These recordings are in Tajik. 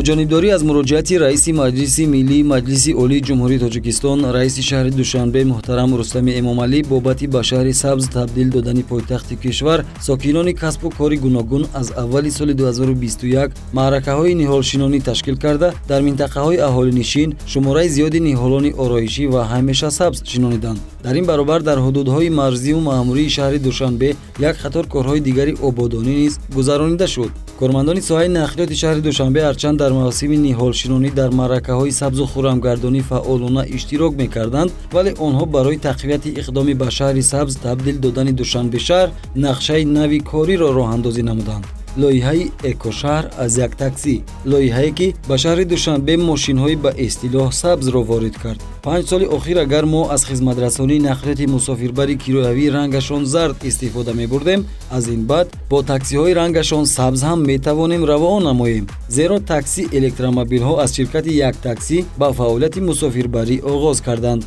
Ҷонибдорӣ аз муроҷиати раиси Маҷлиси Миллии Маҷлиси Олии Ҷумҳурии Тоҷикистон, раиси шаҳри Душанбе муҳтарам Рустами Эмомалӣ бобати ба шаҳри сабз табдил додани пойтахти кишвар, сокинони касбу кори гуногун аз аввали соли 2021 маъракаҳои ниҳолшинонӣ ташкил карда, дар минтақаҳои аҳолинишин шумораи зиёди ниҳолони ороишӣ ва ҳамеша сабз шинониданд. Дар ин баробар дар ҳудудҳои марзию маъмурии шаҳри Душанбе як қатор корҳои дигари ободонӣ низ гузаронида шуд. Кормандони соҳаи нақлиёти шаҳри Душанбе ҳарчанд дар мавсими ниҳолшинонӣ дар маъракаҳои сабзу хуррамгардонӣ фаъолона иштирок мекарданд, вале онҳо барои тақвияти иқдоми ба шаҳри сабз табдил додани Душанбе шаҳр нақшаи нави кориро роҳандозӣ намуданд. Лоиҳаи экошаҳр аз як таксӣ, лоиҳае ки ба шаҳри Душанбе мошинҳои ба истилоҳ сабзро ворид кард. 5 соли охир агар мо аз хизматрасонии нақлиёти мусофирбари кироявии рангашон зард истифода мебурдем, аз ин баъд бо таксиҳои рангашон сабз ҳам метавонем равон намоем, зеро такси электромобилҳо аз ширкати як таксӣ ба фаъолияти мусофирбарӣ оғоз карданд.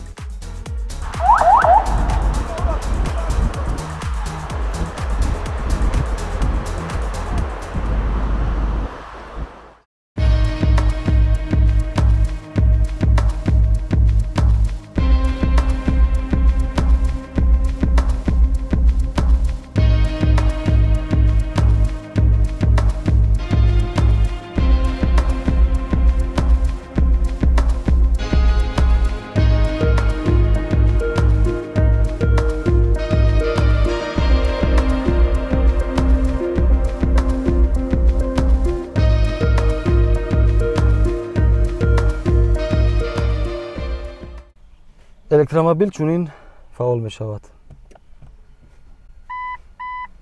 Электромобил чунин фаъол мешавад.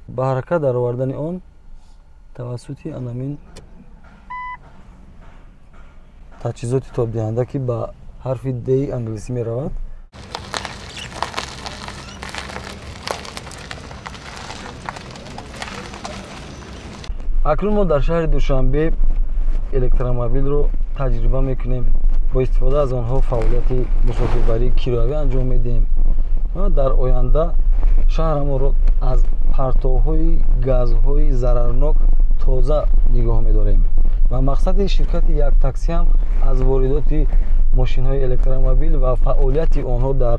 Ба ҳаракат даровардани он тавассути анамин таҷҳизоти тобдиҳанда, ки ба ҳарфи Д англисӣ меравад. Акнун мо дар шаҳри Душанбе электромобилро таҷриба мекунем. Бо истифода аз онҳо фаъолияти мусофирбарии кироявӣ анҷом медиҳем ва дар оянда шаҳрамонро аз партовҳои газҳои зарарнок тоза нигоҳ медорем. Ва мақсади ширкати як таксӣ ҳам аз воридоти мошинҳои электромобил ва фаъолияти онҳо дар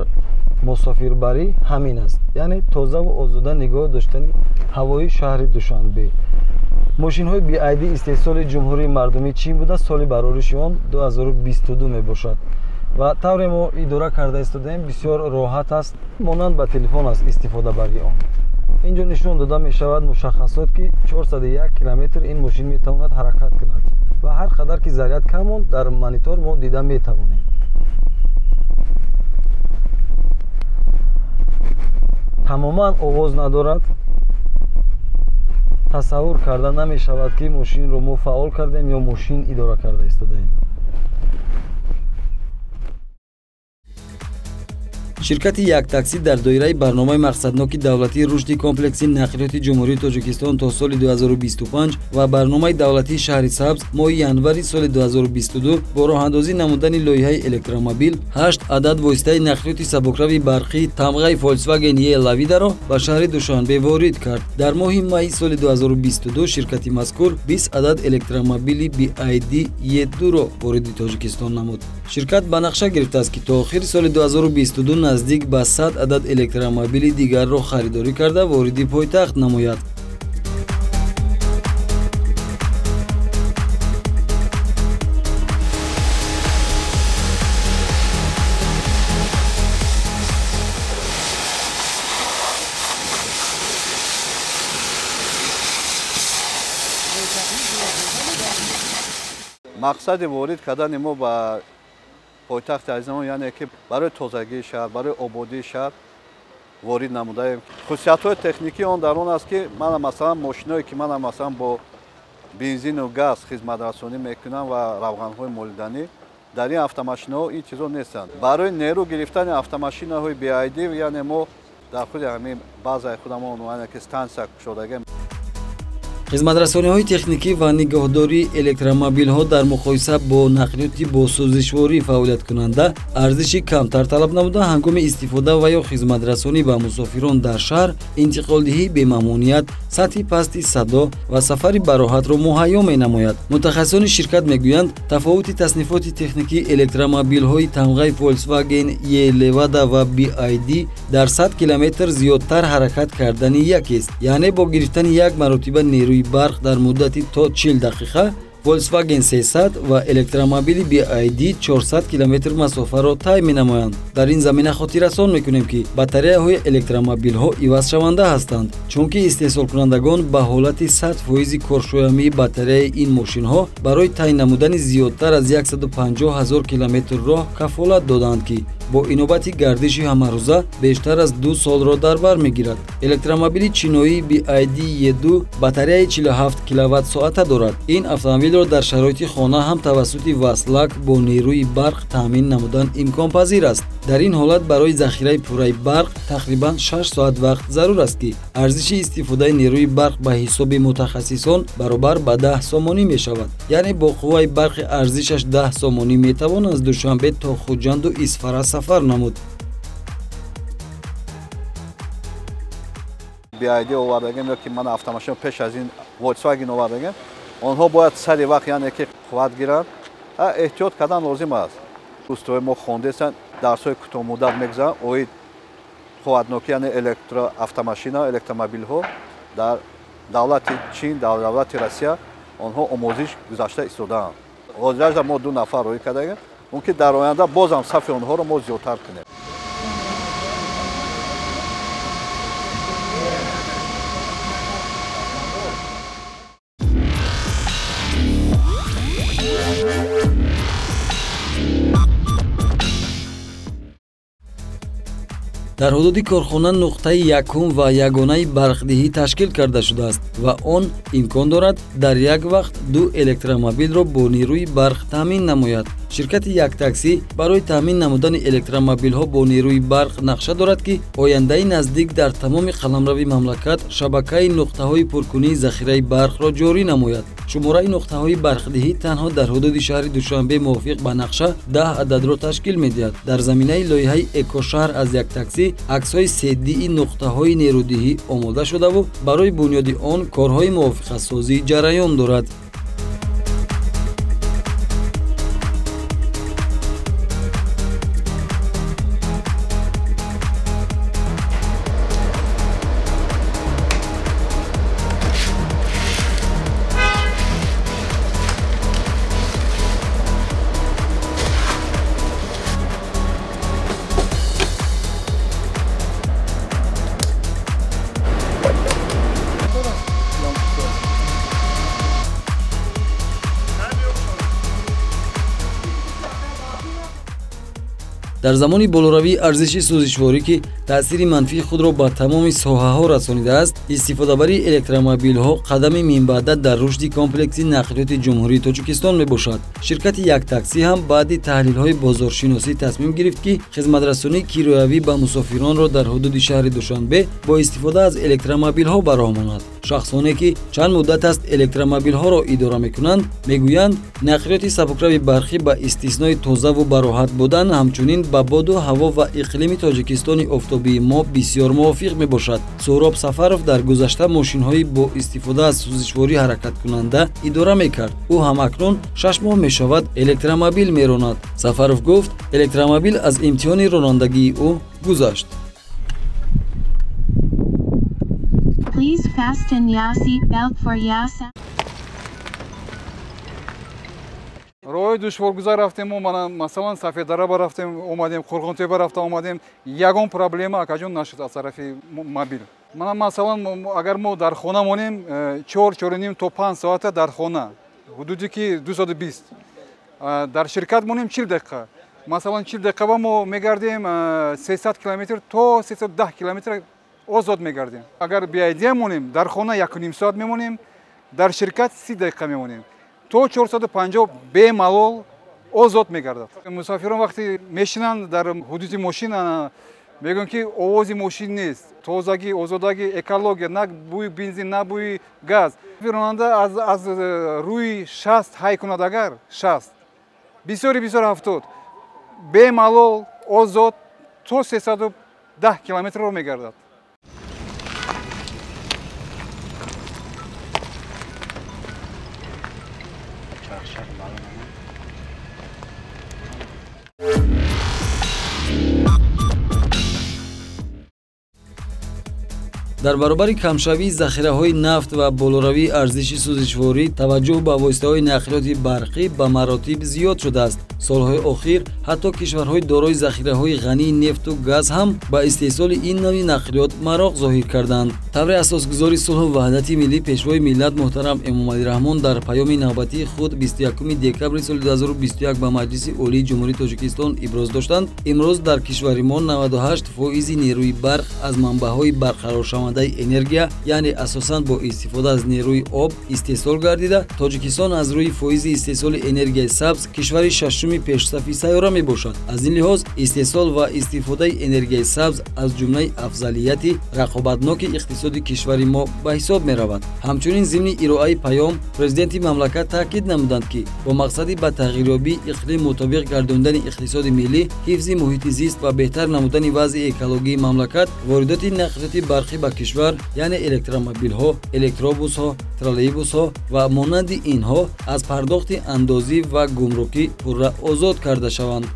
мусофирбарӣ ҳамин аст, яъне тозаву озода нигоҳ доштани ҳавои шаҳри Душанбе. Мошинҳои BID истеҳсоли Ҷумҳурии Мардумии Чин буда, соли барориши он 2022 мебошад ва тавре мо идора карда истодаем бисёр роҳат аст, монанд ба телефон аст истифодабарии он. Инҷо нишон дода мешавад мушаххасот, ки 401 километр ин мошин метавонад ҳаракат кунад ва ҳар қадар ки заряд кам монд дар монитор мо дида метавонем. Тамоман овоз надорад. Тасаввур карда намешавад, ки мошинро мо фаъол кардем ё мошин идора карда истодаем. Ширкати як таксӣ дар доираи барномаи мақсадноки давлатии рушди комплекси нақлиёти Ҷумҳурии Тоҷикистон то соли 2025 ва барномаи давлатии шаҳри сабз моҳи январи соли 2022 бо роҳандозӣ намудани лоиҳаи электромобил 8 адад воситаи нақлиёти сабукрави барқии тамғаи Volkswagen E Lavida-ро ба шаҳри Душанбе ворид кард. Дар моҳи майи соли 2022 ширкати мазкур 20 адад электромобили BID E2-ро вориди Тоҷикистон намуд. Ширкат ба нақша гирифтааст, ки то охири соли 2022 наздик ба 100 адад электромобили дигарро харидорӣ карда вориди пойтахт намояд. Мақсади ворид кардани мо ба пойтахти азизамон, яъне ки барои тозагии шаҳр, барои ободии шаҳр ворид намудаем. Хусусиятҳои техникии он дар он аст, ки мана масалан мошиное ки мана масалан бо бензину газ хизматрасонӣ мекунанд ва равғанҳои молиданӣ, дар ин автомошинаҳо ин чизо нестанд. Барои нерӯ гирифтани автомошинаҳои BID, яъне мо дар худи ҳамин базаи худамон, яъне ки стансия кушодагем. Хизматрасониҳои техникӣ ва нигоҳдории электромобилҳо дар муқоиса бо нақлиёти бо сӯзишворӣ фаъолияткунанда арзиши камтар талаб намуда, ҳангоми истифода ва ё хизматрасонӣ ба мусофирон дар шаҳр интиқолдиҳии бемамоният, сатҳи пасти садо ва сафари бароҳатро муҳайё менамояд. Мутахассисони ширкат мегӯянд, тафовути таснифоти техникии электромобилҳои тамғаи Volkswagen, E-Levada ва BYD дар 100 километр зиёдтар ҳаракат кардани якест, яъне бо гирифтани як маротиба нерӯи барқ дар муддати то 40 дақиқа Volkswagen 300 ва электромобили BYD 400 километр масофаро тай менамоянд. Дар ин замина хотиррасон мекунем, ки батареяҳои электромобилҳо ивазшаванда ҳастанд, чунки истеҳсолкунандагон ба ҳолати 100% коршоямии батареяи ин мошинҳо барои тай намудани зиёдтар аз 150 000 километр роҳ кафолат додаанд, ки бо инобати гардиши ҳамарӯза бештар аз 2 солро дар бар мегирад. Электромобили чиноии BYD E2 батареяи 47 киловатт-соата дорад. Ин автомобилро дар шароити хона ҳам тавассути васлак бо нерӯи барқ таъмин намудан имконпазир аст. Дар ин ҳолат барои захираи пурраи барқ тақрибан 6 соат вақт зарур аст, ки арзиши истифодаи нерӯи барқ ба ҳисоби мутахассисон баробар ба 10 сомонӣ мешавад. Яъне бо қувваи барқи арзишаш 10 сомонӣ метавон аз Душанбе то Хуҷанду Исфара сафар намуд. BYD овардагем ё ки ман автомашина пеш аз ин Volkswagen овардагем, онҳо бояд сари вақт, яъне ки қувват гиранд, эҳтиёт кардан лозим аст. Устои мо хондесанд, дарсҳои кӯтоҳмуддат мегузаранд оид қувватнокӣ, яъне электроавтомашина, электромобилҳо дар давлати Чин, дар давлати Россия онҳо омӯзиш гузашта истодаанд. Ҳозирашда мо 2 нафар роҳӣ кардагем, мумкин дар оянда бозам сафи онҳоро мо зиёдтар кунем. Дар ҳудуди корхона нуқтаи якум ва ягонаи барқдиҳӣ ташкил карда шудааст ва он имкон дорад дар як вақт 2 электромобилро бо нерӯи барқ таъмин намояд. Ширкати Яктаксӣ барои таъмин намудани электромобилҳо бо нерӯи барқ нақша дорад, ки ояндаи наздик дар тамоми қаламрави мамлакат шабакаи нуқтаҳои пуркунии захираи барқро ҷорӣ намояд. Шумораи нуқтаҳои барқдиҳӣ танҳо дар ҳудуди шаҳри Душанбе мувофиқ ба нақша 10 ададро ташкил медиҳад. Дар заминаи лоиҳаи экошаҳр аз Яктаксӣ аксҳои 3D нуқтаҳои нерӯдиҳӣ омода шудаву барои бунёди он корҳои мувофиқатсозӣ ҷараён дорад. Дар замони болоравии арзиши сӯзишворӣ, ки таъсири манфии худро ба тамоми соҳаҳо расонидааст, истифодабарии электромобилҳо қадами минбаъда дар рушди комплекси нақлиёти Ҷумҳурии Тоҷикистон мебошад. Ширкати Яктаксӣ ҳам баъди таҳлилҳои бозоршиносӣ тасмим гирифт, ки хизматрасонии кироявӣ ба мусофиронро дар ҳудуди шаҳри Душанбе бо истифода аз электромобилҳо ба роҳ монад. Шахсоне, ки чанд муддат аст электромобилҳоро идора мекунанд, мегӯянд, нақлиёти сабукрави барқӣ ба истиснои тозаву бароҳат будан, ҳамчунин ба боду ҳаво ва иқлими Тоҷикистони офтобии мо бисёр мувофиқ мебошад. Суҳроб Сафаров дар гузашта мошинҳои бо истифода аз сӯзишворӣ ҳаракаткунанда идора мекард. Ӯ ҳамакнун 6 моҳ мешавад электромобил меронад. Сафаров гуфт, электромобил аз имтиҳони ронандагии ӯ гузашт. Please fasten your seat belt for yourself. Роҳи душворгузар рафтем, масалан Сафеддара рафтем, омадем, Қурғонтепа рафта омадем, ягон проблема акаҷон нашуд аз тарафи мобил. Мана масалан агар мо дар хона монем 4-4.5 то 5 соата дар хона, ҳудуди ки 220. Дар ширкат монем 40 дақиқа. Масалан 40 дақиқа мо мегардем 300 километр то 310 километр озод мегардем. Агар BYD монем, дар хона 1.5 соат мемонем, дар ширкат 30 дақиқа мемонем. То 450 бемалол озод мегардад. Мусофирон вақте мешинанд дар ҳудуди мошин, Мегӯям ки овози мошин нест, тозагӣ, озодагӣ, экология, на бӯи бензин, на бӯи газ. Ронанда аз рӯи 60 ҳай кунад, агар 60, бисёри бисёр 70, бемалол, озод то 310 километрро мегардад. Дар баробари камшавии захираҳои нафт ва болоравии арзиши сӯзишворӣ, таваҷҷӯҳ ба воситаҳои нақлиёти барқӣ ба маротиб зиёд шудааст. Солҳои охир ҳатто кишварҳои дорои захираҳои ғании нефту газ ҳам ба истеҳсоли ин навъи нақлиёт мароқ зоҳир карданд. Таври асосгузори сулҳу ваҳдати миллӣ, пешвои миллат муҳтарам Эмомалӣ Раҳмон дар паёми навбатии худ 21 декабри соли 2021 ба Маҷлиси Олии Ҷумҳурии Тоҷикистон иброз доштанд: имрӯз дар кишвари мо 98% нерӯи барқ аз манбаъҳои барқароршавандаи энергия, яъне асосан бо истифода аз нерӯи об истеҳсол гардида, Тоҷикистон аз рӯи фоизи истеҳсоли энергияи сабз кишвари шашуми пешсафи сайёра мебошад. Аз ин лиҳоз истеҳсол ва истифодаи энергияи сабз аз ҷумлаи афзалияти рақобатноки иқтисоди кишвари мо ба ҳисоб меравад. Ҳамчунин зимни ироаи паём президенти мамлакат таъкид намуданд, ки бо мақсади ба тағйирёбии иқлим мутобиқ гардондани иқтисоди миллӣ, ҳифзи муҳити зист ва беҳтар намудани вазъи экологии мамлакат, воридоти нақлиёти барқӣ ба кишвар, яъне электромобилҳо, электробусҳо, троллейбусҳо ва монанди инҳо аз пардохти андозӣ ва гумрукӣ пурра озод карда шаванд.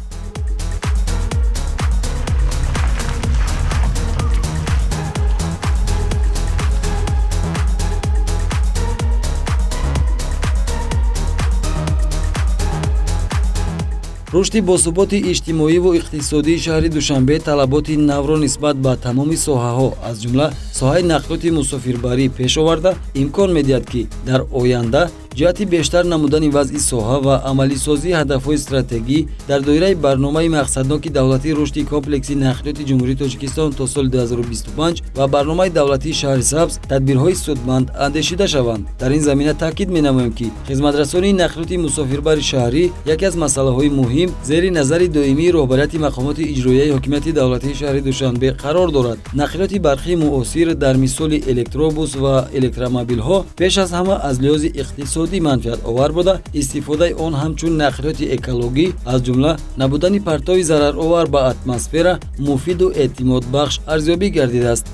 Рушди босуботи иҷтимоиву иқтисодии шаҳри Душанбе талаботи навро нисбат ба тамоми соҳаҳо, аз ҷумла соҳаи нақлиёти мусофирбарӣ пеш оварда, имкон медиҳад, ки дар оянда ҷиҳати бештар намудани вазъи соҳа ва амалисозии ҳадафҳои стратегӣ дар доираи барномаи мақсадноки давлатии рушди комплекси нақлиёти Ҷумҳурии Тоҷикистон то соли 2025 ва барномаи давлатии шаҳри сабз тадбирҳои судманд андешида шаванд. Дар ин замина таъкид менамоем, ки хизматрасонии нақлиёти мусофирбари шаҳрӣ яке аз масъалаҳои муҳим зери назари доимии роҳбарияти мақомоти иҷроияи ҳокимияти давлатии шаҳри Душанбе қарор дорад. Нақлиёти барқии муосир дар мисоли электробус ва электромобилҳо пеш аз ҳама аз лиҳози иқтисодӣ манфиатовар буда, истифодаи он ҳамчун нақлиёти экологӣ, аз ҷумла набудани партови зараровар ба атмосфера, муфиду эътимодбахш арзёбӣ гардидааст.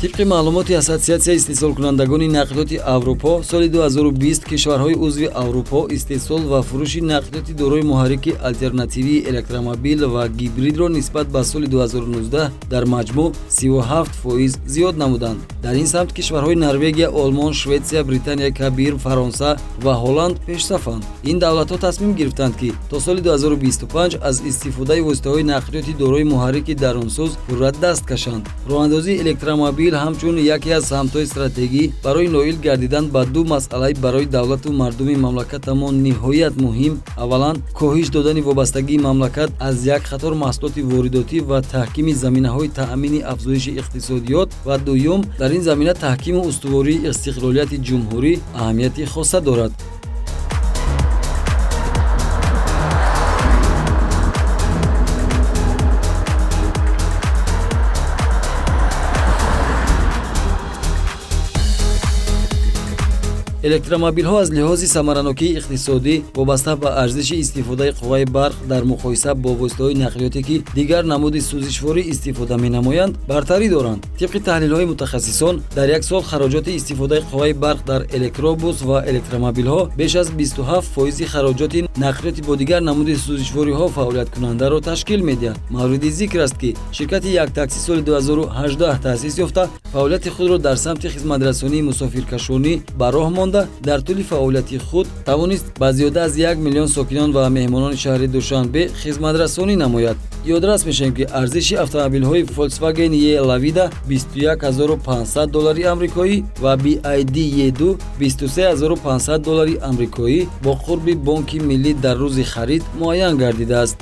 Тибқи маълумоти Ассотсиатсияи истеҳсолкунандагони нақлиёти Аврупо, соли 2020 кишварҳои узви Аврупо истеҳсол ва фурӯши нақлиёти дорои муҳаррики алтернативии электромобил ва гибридро нисбат ба соли 2019 дар маҷмӯъ 37% зиёд намуданд. Дар ин самт кишварҳои Норвегия, Олмон, Шветсия, Британияи Кабир, Фаронса ва Ҳолланд пешсафанд. Ин давлатҳо тасмим гирифтанд, ки то соли 2025 аз истифодаи воситаҳои нақлиёти дорои муҳаррики дарунсӯз пурра даст кашанд. Роҳандозии электромобил ҳамчун яке аз самтҳои стратегӣ барои ноил гардидан ба ду масъалаи барои давлату мардуми мамлакатамон ниҳоят муҳим: аввалан, коҳиш додани вобастагии мамлакат аз як қатор маҳсулоти воридотӣ ва таҳкими заминаҳои таъмини афзоиши иқтисодиёт, ва дуюм, дар ин замина таҳкиму устувории истиқлолияти ҷумҳурӣ аҳамияти хоса дорад. Электромобилҳо аз лиҳози самаранокии иқтисодӣ вобаста ба арзиши истифодаи қувваи барқ дар муқоиса бо воситаҳои нақлиёте, ки дигар намуди сӯзишворӣ истифода менамоянд, бартарӣ доранд. Тибқи таҳлилҳои мутахассисон, дар як сол хароҷоти истифодаи қувваи барқ дар электробус ва электромобилҳо беш аз 27% хароҷоти нақлиёти бо дигар намуди сӯзишвориҳо фаъолияткунандаро ташкил медиҳад. Мавриди зикр аст, ки ширкати Яктакси соли 2018 таъсис ёфта, фаъолияти худро дар самти хизматрасонии мусофиркашонӣ ба роҳ монда, дар тӯли фаъолияти худ тавонист ба зиёда аз 1 миллион сокинон ва меҳмонони шаҳри Душанбе хизматрасонӣ намояд. Ёдрас мешавем, ки арзиши автомобилҳои Volkswagen E-Lavida 21500 доллари амрикоӣ ва BYD E2 23500 доллари амрикоӣ бо қурби Бонки Миллӣ дар рӯзи харид муайян гардидааст.